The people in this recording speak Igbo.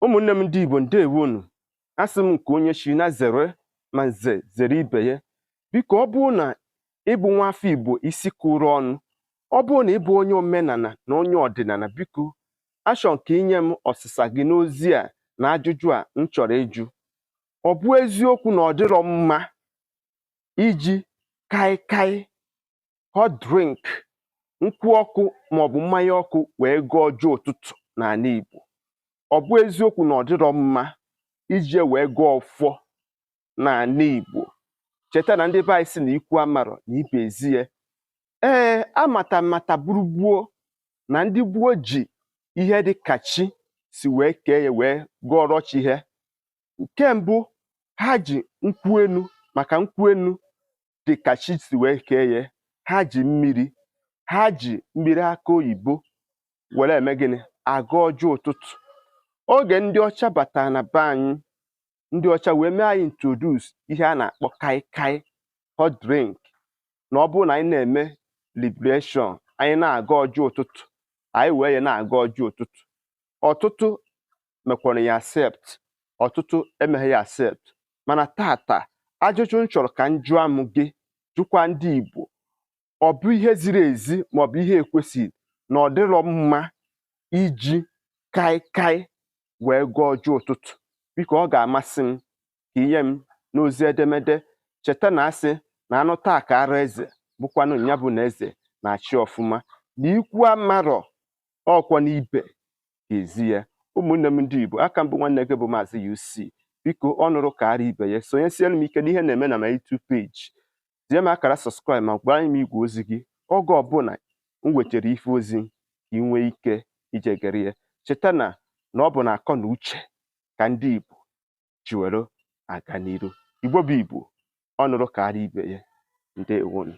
Ụmụnne m ndị Igbo, ndewonu. Asị m nke onye chi na zere, ma nze zere ibe ya. Biko, ọ bụrụ na ịbụ nwa afọ Igbo isi kụrụ ọnụ, ọ bụrụ na ịbụ onye omenala na onye ọdịnala, biko achọ nke inye m ọsịsa gị n'ozi a na ajụjụ a m chọrọ ịjụ. Ọ bụ eziokwu na ọ dịrọ mma iji kaikai, hot drink, nkwụ ọkụ maọbụ mmanya ọkụ wee gọọ ọjị ụtụtụ n'ala Igbo? Ọ bụ eziokwu na ọ dịrọ mma iji wee gọọ ọfọ n'ala Igbo? Cheta na ndị be anyị sị na ikwu amarọ na ibe ezi ya. Ee, amata mata buru gboo na ndị gboo ji ihe dị ka chi si wee kee ya wee gọọrọ chi ha. Nke mbụ, ha ji nkwụ enu, maka nkwụ enu dị ka chi si wee kee ya. Ha ji mmiri, ha ji mmiri aka oyibo were eme gịnị? Agọ ọjị ụtụtụ. Oge ndị ọcha batara na be anyị, ndị ọcha wee mee anyị introduce ihe a na-akpọ kaikai, hot drink, na ọ bụrụ na anyị na-eme liberation, anyị na-agọ ọjị ụtụtụ, anyị wee ya na-agọ ọjị ụtụtụ. Ọtụtụ mekwara ya accept, ọtụtụ emeghi ya accept. Mana tata, ajụjụ m chọrọ ka m jụọ m gị, jụkwa ndị Igbo, ọ bụ ihe ziri ezi maọbụ ihe ekwesịghị na ọ dịrọ mma iji kaikai wee gọọ ọjị ụtụtụ? Biko, ọ ga-amasị m ka inye m n'ozi edemede. Cheta na asị na anụ taa ka ara eze bụkwanụ nya bụ na eze na-achị ọfụma, na ikwu amarọ ọkwọ n'ibe ga-ezi ya. Ụmụnne m ndị Igbo, aka mbụ nwanne gị bụ Maazị UC. Biko, ọ nụrụ ka ara ibe ya, sonyesiere m ike n'ihe na-eme na my YouTube page. Tie m akara subscribe ma gwara m igwe ozi gị oge ọbụla m wetara ife ozi ka ị nwee ike ije gere ya. Cheta na ọ bụ na akọ na uche ka ndị Igbo ji were aga n'iru. Igbo bụ Igbo, ọ nụrụ ka ara ibe ya. Ndewonu.